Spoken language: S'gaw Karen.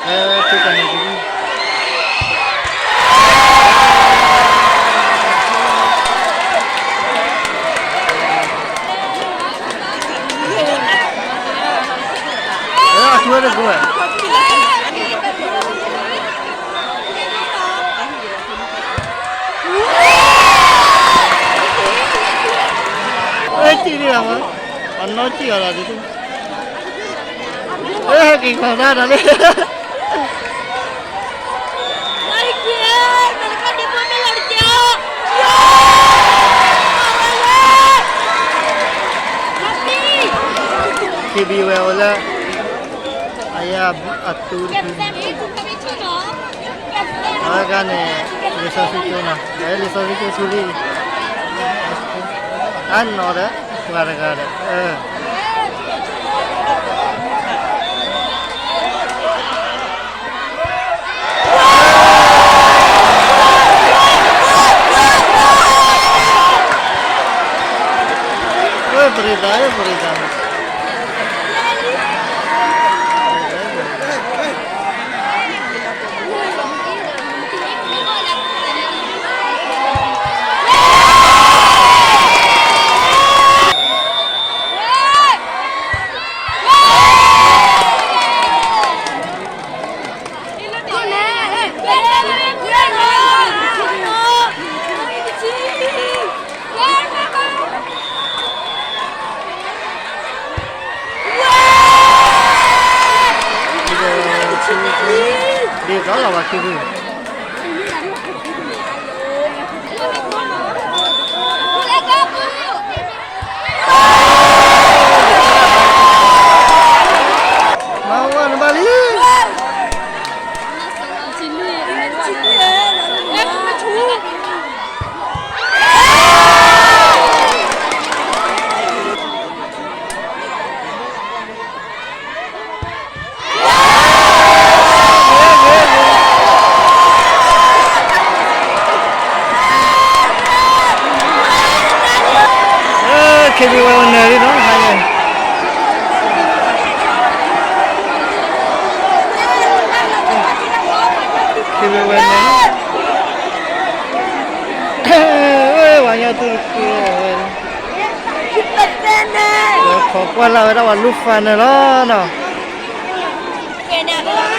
အဲ ထုကနံၣ်ကံ အဲ အထူအတကိးဝဲ အဲ စံၣ်လံလီၤမး အနီၢ်စံၣ်အီၤလီၤ ဒ်သိး အဲ ဟဲက့ၤခီၣ်တၢ်ဒီးလၢ ခံဘံၣ်ဝဲအိၣ်လၢ အယၤအတူတဖု အဝဲကန့ၣ် လံာ်စီဆှံကၠိနီၤ လံာ်စီဆှံကၠိဆူလံ အနီၢ်ဒီး ပှၤတဂၤဒီး ပရံသး ပရံသး ဒ်သိးလီၤဝဲခံဘု မၤဝဲနဘၣ်လံ ခံဘံၣ်ဝဲနၢၤလံနီၤ ခံဘံၣ်ဝဲနၢၤ ဝဲညါတူၢ်တက့ၢ်ဝဲ ဝဲခိးကွၢ်လၢ်ဝဲဒၣ်ပှၤလူၤ final လီၤနီၤ.